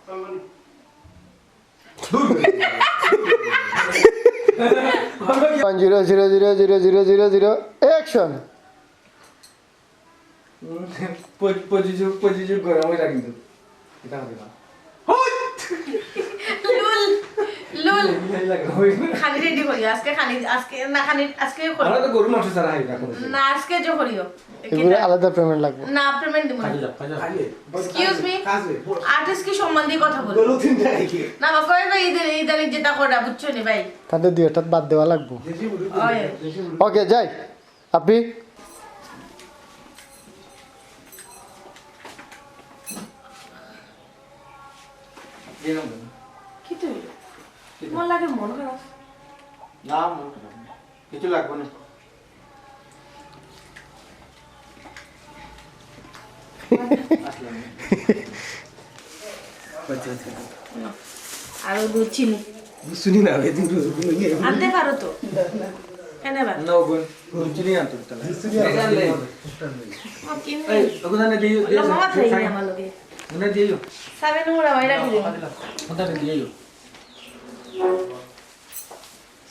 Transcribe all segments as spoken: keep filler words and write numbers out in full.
One zero zero zero zero zero zero zero, action. উম, পঁচিশ, পঁচিশ, পঁচিশ গরম হয়ে যায় কিন্তু। এটা হবে না। লুল, লুল। খালি রেডি করিও। আজকে খালি, আজকে না খালি, আজকে করিও। আমরা তো গরু মাংস ছাড়া খাই না কোনো দিন। না, আজকে যে করিও। এগুলো আলাদা পেমেন্ট লাগবে। না, পেমেন্ট দিব না। কাজে যাও, কাজে যাও। আগে, এক্সকিউজ মি? কাজে, বল। আর্টিস্ট কি সম্মান দিয়ে কথা বলে? গরু তিনটা রেখে। না, বা কয় ভাই, ইদানিং, ইদানিং যেটা করে, বুঝছো নি ভাই? তাদের দুই একটা বাদ দেওয়া লাগবো। দেশি মুরগি, ওই। দেশি মুরগি। ওকে, যাই। আপনি? কি তুমি? কি? তোমার লাগে মন খারাপ? না, মন খারাপ না। কিছু লাগবে না। আসলে না। আচ্ছা, আচ্ছা। আরো দুধ চিনি। দুধ চিনি না, ভাই, দুধ, দুধ, দুধ, দুধ। আনতে পারো তো। এনে বা। না, ওগুন, দুধ চিনি আনতে পারতাম না। দুধ চিনি আনতে পারতাম না। ও, কিনি। এই, ওগুন আনে দিও, দিও, লম্বা মাছ খাই দিও। আমার লগে। ওগুন দিও। সাবে নোংরা বাইরে দিও। ওগুন দিও।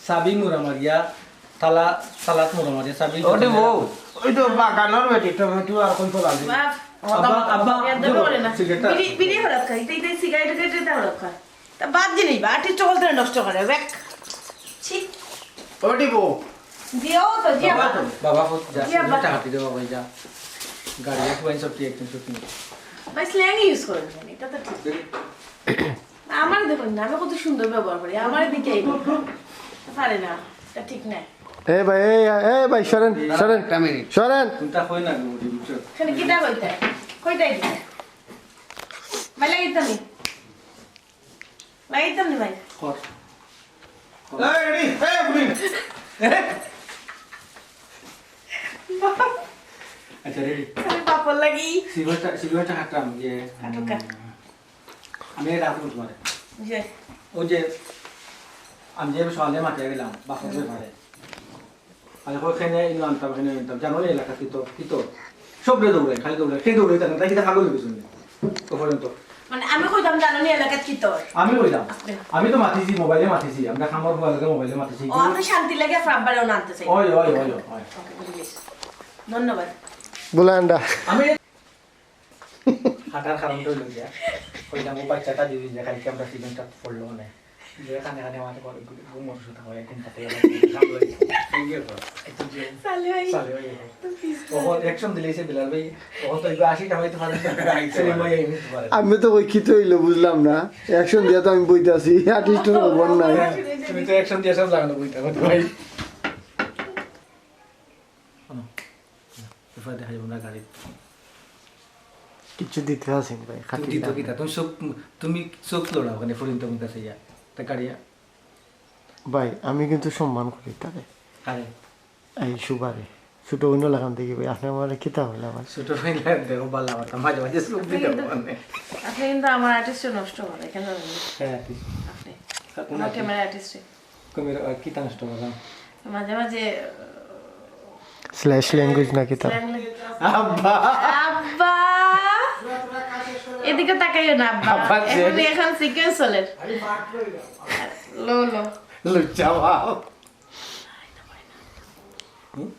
চাবি মুড়া মারিয়া, তালা, তালাত মুড়া মারিয়া, চাবি ওটা বউ, ওই তো বাগানোর বেটি, টমেটো আর কোন ফল আছে? বাপ, আব্বা, আব্বা, এত বড় না। সিগারেটটা। বিড়ি, বিড়ি হরাত খাই, তাই, তাই সিগারেট খেতে হরাত খাই। তা বাদ দিলি বা, আটি চকল ধরে নষ্ট করে, ব্যাক। ছি। ওটি বউ। দিও তো, দিও বাবা। বাবা, যা, জি, আব্বা। সিগারেটটা হাঁটি দে বাবা, যা। গাড়ি এক পয়েন্ট সব একদম সত্যি। ভাই, স্ল্যাং ইউজ করেন কেন? এটা তো ঠিক। দেখি। আমারে দেখুন না, আমি কত সুন্দর ব্যবহার করি, আমারে দিকে এই কথা। পারে না, এটা ঠিক নাই। এ ভাই, এই, এই ভাই, সরেন, সরেন, একটা মিনিট। সরেন। কোনটা হয় না গো, বুঝছো? এখানে কিতা কইতে? কইতাই দিতে? মাইলা গিতাম নি? মাইলা গিতাম নি ভাই? কর। এই, রেডি? এই, বুড়ি। আচ্ছা, রেডি? আমি পাপড় লাগি। সিলভারটা, সিলভারটা হাঁটলাম, ইয়ে, কাটুকা। উম, আমি এটা রাখবো তোমার। যে। ওই যে, আমি যে সকালে মাঠে গেলাম, বাসন ধুয়ে মাঠে। আমি কই, "কেনে ইনো আনতাম, কেনে আনতাম।" জানো নি এলাকা কি তো, কি তো? সবরে দৌড়াই, খালি দৌড়াই। কে দৌড়াই তাকে? তাই কিতা পাগল হয়ে গেছে নি? ও পর্যন্ত। মানে, আমি কইতাম, "জানো নি এলাকাত কি তোর?" আমি কইলাম। আপনি? আমি তো মাতিছি, মোবাইলে মাতিছি। আমরা খামার বুয়া লাগে মোবাইলে মাতিছি। ও, আপনি শান্তি লাগে আপনার আব্বারে ওনা আনতে চাই। ওই, ওই, ওই, ওই। ওকে, বুঝে গেছি। ধন্যবাদ। বুলান্ডা। আমি হাঁটার কারণটা হইল গিয়া, কইলাম, "ও বাচ্চাটা দিবি যে কালকে আমরা সিজনটা পড়লো মানে।" যে কানে কানে আমাদের ঘুম ওষুধ হয়, ঘুম পাতে গেলে ঘুম সামলাই। এই যে তো, একটু যে চালু হয়ে চালু হয়ে গেল। তো পিছনে। ওহো, অ্যাকশন দিলে সে বিলাল ভাই, ওহো তো এবার আশি টাকাই তো পারে না। আইতে পারে। সেলিম ভাই এই নিতে পারে। আমি তো কই কিতা হইলো বুঝলাম না, অ্যাকশন দিয়া তো আমি বইতাছি, আর্টিস্টের খবর নাই। তুমি তো অ্যাকশন দিয়া সব লাগানো বইতে হবে ভাই। হুম। এরপরে দেখা যাবে না গাড়ি। কিচ্ছু দিতে আছেন ভাই, তুমি খাটি দিত না। কিতা? তুমি চোখ, তুমি চোখ লড়াও ওখানে ফরিন তোমার কাছে ইয়া। তা গাড়ি ইয়া। ভাই, আমি কিন্তু সম্মান করি তারে। কারে? এই সুবারে। ছোট অন্য লাগান দেখি ভাই, আপনি আমার কিতা হইলা ভাই? ছোট অন্য লাগান দেখো, ভালো আমার, মাঝে মাঝে চোখ দিতে আপনি কিন্তু, হবে না। আপনি কিন্তু আমার আর্টিস্টে নষ্ট করে, কেন জানেন? হ্যাঁ, আর্টিস্ট। আপনি। কোন আমার আর্টিস্ট? ক্যামেরা আর্টিস্টে। কমির, আহ, কিতা নষ্ট করলাম? মাঝে মাঝে, আহ, স্ল্যাশ ল্যাঙ্গুয়েজ না কিতা? Slang language. আব্বা। আব্বা। এদিকে তাকাইও না, আব্বা। আব্বা, এখন, যে এখন সিকোয়েন্স চলের। লো, লো। লুচ্চা বাপ। হুম?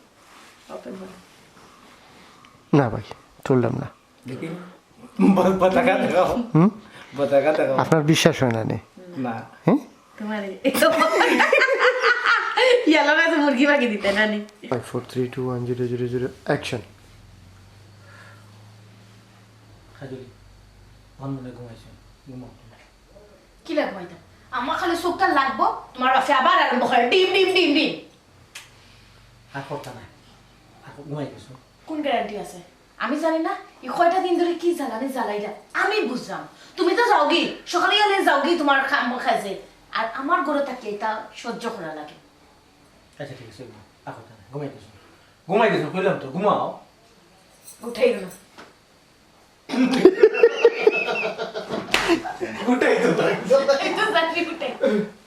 ওপেন করো। না ভাই, তুললাম না। দেখি। ব-, পতাকা দেখাও। হুম? পতাকা দেখাও। আপনার বিশ্বাস হয় না নি? না। হ্যাঁ? তোমার এই, ইয়ালো গাছে মুরগি বাগি দিতে না নি? Five four three two one zero zero zero, action. খাজুলি, অন মনে ঘুমাইছো, ঘুমাও তুমি। কি লাগবো এটা? আমার খালি চোখটা লাগবো, তোমার বাপে আবার আরম্ভ করে, ডিম, ডিম, ডিম, ডিম। আর করতা না। আর ঘুমাই গেছো। কোন গ্যারান্টি আছে? আমি জানি না, এই কয়টা দিন ধরে কি জ্বালানি জ্বালাইলা, আমি বুঝলাম। তুমি তো যাওগি, সকালে গেলে যাওগি তোমার কাম কাজে, আর আমার ঘরে থাকলে এটা সহ্য করা লাগে। আচ্ছা, ঠিক আছে, আর করতা না। ঘুমাই গেছো। ঘুমাই গেছো, কইলাম তো, ঘুমাও। উঠাইও না। উঠাই তো তাই। এই তো জানি উঠাই।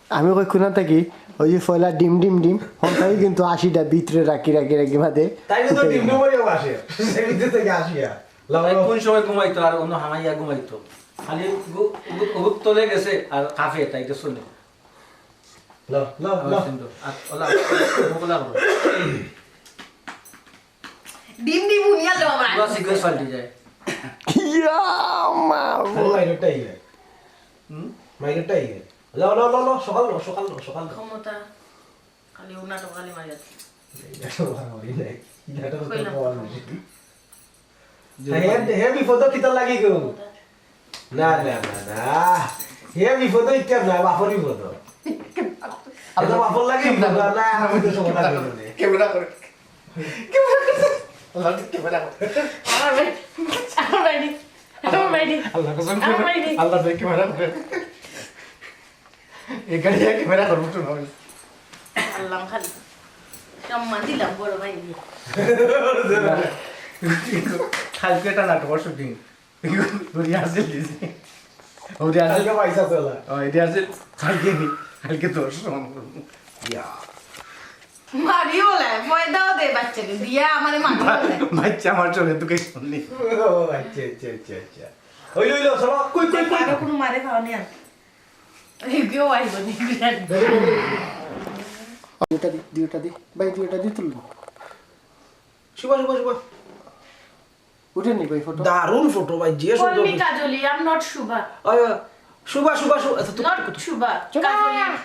আমি কই কোনা থাকি, ওই যে পয়লা ডিম ডিম ডিম, হন থাকি কিন্তু আশিটা ভিতরে রাখি, রাখি, রাখি বাদে তাই তো উঠাই ডিম না। ডিম হয়ে আসে, সে ভিতরে থেকে আসিয়া। লাও, ভাই, লাও। কোন সময় ঘুমাইতো আর অন্য হামাইয়া ঘুমাইতো? খালি উগু-, উগু-, উগুত তলে গেছে আর কাফে, তাই তো শুনে। ল, ল, ল। আর ওলা, ওলা করো। ডিম ডিম উনিয়া লো আমার। পুরা সিকোয়েন্স পাল্টি যায়। ইয়া, মা। খালি মাইরটাই হয়। হুম? মাইরটাই হয়। ল, ল, ল, ল, সকাল ল, সকাল ল, সকাল ল। ক্ষমতা। খালি ও নাটক খালি মারি আছে। এই নাটক আর মারি নাই। এই নাটক তো কইলাম তো। প্রমাণ হয়েছে। হে, হে বিপদ কিতা লাগি গো? না, না, না, না। হে বিপদ ইটা না, বাপর বিপদ। এটা বাপর লাগি বিপদ, না, আমি তো সমাধান করব না। ক্যামেরা করে। ক্যামেরা করে। আল্লাহ, ক্যামেরা করে। আমার ভাই, আমার ভাই রে, আমার ভাই রে। আল্লাহ কসম আমার ভাই রে। আল্লাহ ভাই ক্যামেরা করে। এই গাড়ি ক্যামেরা করবো তো ভাই। আল্লাহ খালি। সম্মান দিলাম বড় ভাই। কালকে একটা নাটক শুটিং। রিহার্সেল দিছি। ও রিহার্সেল। কালকে পয়সা তোলা। ও, রিহার্সেল কালকে নি। কালকে দশ জন। ইয়া। মারি বলে, পয়দাও দে বাচ্চাকে। দিয়া আমারে মারি বলে। বাচ্চা আমার চোখে তোকে শুননি। ও, আচ্ছা, আচ্ছা, আচ্ছা, আচ্ছা। হইল, হইল, চলো। কই, কই, কই? কারো কোনো মারে খাওয়া নেই আর। এই কেউ আইব নি, বিরাট। দুইটা দি, দুইটা দি। ভাই, দুইটা দি তুলুন। শুভ, শুভ, শুভ। উঠেনি ভাই ফটো? দারুণ ফটো ভাই, যে সুন্দর কল মি হয়েছে। কাজলি, I'm not শুভা। আহ, শুভা, শুভা, শুভা, আচ্ছা, তুই not শুভা, চুপ। কাজলি।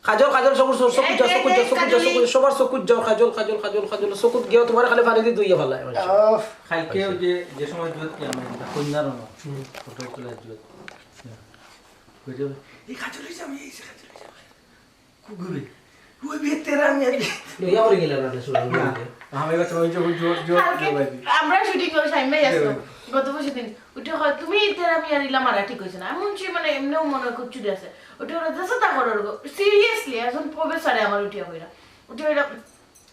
কাজল, কাজল, চকুত, চকুত, চকুত এই, যা, এই, চকুত, যা, এই, চকুত, যা, কাজলি। চকুত, সবার চকুত যাও, কাজল, কাজল, কাজল, কাজল, চকুত গিয়ে তোমার খালি পানি দিয়ে ধুইয়া ফালায়, মানে। আহ। কালকে ওই যে, যে সময় জুয়েত কি আমরা কন্যা রঙ, হুম। ফটো তোলার জুয়েত। কই যাবে? এই কাজল হয়ে যাবে, এই যে কাজল হয়ে যাবে। কুকুরে। ওই বিয়ে তেরা মিয়া। লইয়া পড়ে গেলাম না, শুরু না। করতে। আমি এবার তোমার জোর, জোর, জোর, কালকে জোর বাইছি। আমরা শুটিং করে সাইমে আসলো। জোর। গত পরশু দিন। উঠে কয়, "তুমি তেরা মিয়া রিলা মারা ঠিক হয়েছে না।" আমি শুনছি, মানে, এমনিও মনে হয় খুব চুরি আছে। উঠে ওরা, "দেশে তা করো গো।" Seriously, একজন প্রফেসরে আমার উঠিয়া কইরা। উঠে কইরা,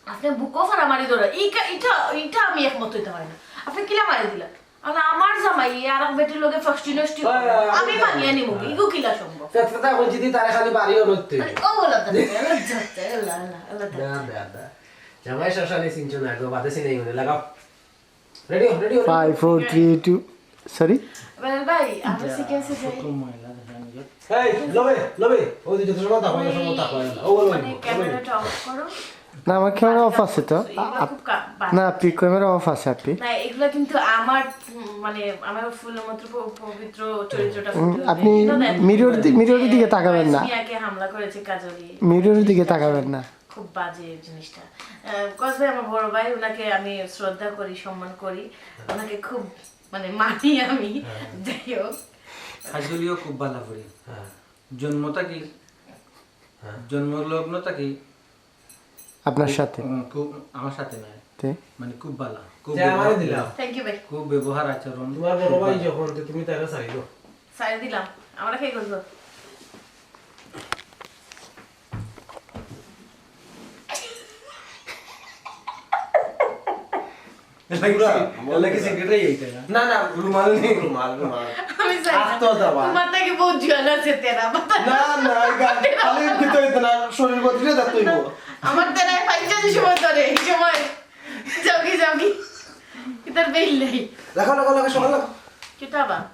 "আপনি বুকও ফাড়া মারি ধরে। এই কা-, এটা, এটা আমি একমত হইতে পারি না। আপনি কিলা মারি দিলা?" আর আমার জামাই, আর এক বেটির লগে ফষ্টি নষ্টি হয়, করে। হয়, আমি আমি মানিয়া জানি। নিমু কি? হ্যাঁ। ইগু কিলা সম্ভব? ফেতফেতা কইছি দি তারে খালি বাড়িও নইতে। আরে, ও বলা তো, আল্লাহ জানতে, আল্লাহ, আল্লাহ, আল্লাহ জানতে। না, না, না। জামাই শশানি চিনছো না, গো, বাদে চিনাই মনে লাগাও। Ready হও, ready হও, ready হও। Five, four, three, two, sorry? Belal ভাই, আমরা যা, সিকোয়েন্সে যাই। ছোট ময়লা দেখা নিয়ে। এই, লবে, লবে। ওই যে যত সময় তাকো, তত সময় তাকো, না। ও বলো, মানে, ও বলো। ক্যামেরাটা অফ করো। না, আমার ক্যামেরা অফ আছে তো। এবার আপ-, খুব কা-, না, আপনি ক্যামেরা অফ আছে, আপনি। না, এগুলা কিন্তু আমার, উম, মানে, আমার ফুলের মতো প-, পবিত্র চরিত্রটা হুম, ফুটে ওঠে। আপনি এটা দেখো। মিরর দি-, মিররের দিকে তাকাবেন না। মিয়াকে হামলা করেছে কাজলি। মিররের দিকে তাকাবেন না। খুব বাজে জিনিসটা। আহ, কজ ভাই আমার বড় ভাই, ওনাকে আমি শ্রদ্ধা করি, সম্মান করি, ওনাকে খুব, মানে, মানি আমি। হ্যাঁ। যাই হোক। কাজলিও খুব ভালা করি। হ্যাঁ। জন্ম থাকি, হ্যাঁ। জন্মলগ্ন থাকি আপনার খুব, সাথে? উম, খুব আমার সাথে নয়। তে? মানে, খুব ভালা, খুব যে আমারে ব্যবহার, দিলাম। Thank you ভাই। খুব ব্যবহার আচরণ তোমার বড় খুব ভাই ভালা। যখন, তো তুমি তারে ছাড়ি দাও। ছাড়ি দিলাম। আমরা কি করবো? এটা কি পুরা, সি-, এটা কি সিগারেটই এইটা না? না, না, রুমাল নেই, রুমাল, রুমাল। আমি জানি না। আস্ত দাবা। তোমার থেকে বহুত জোয়ান আছে তেরা, বাতা। না, না, এই গান খালি ভিতরে তো না, শরীর বদলে যাতে হইব। আমার তেরায় পঞ্চাশ সময় ধরে, এই সময়। যাওগি, যাওগি। ইতার বেইল নেই। রাখো, রাখো, রাখো, সকাল রাখো। কিতা বা?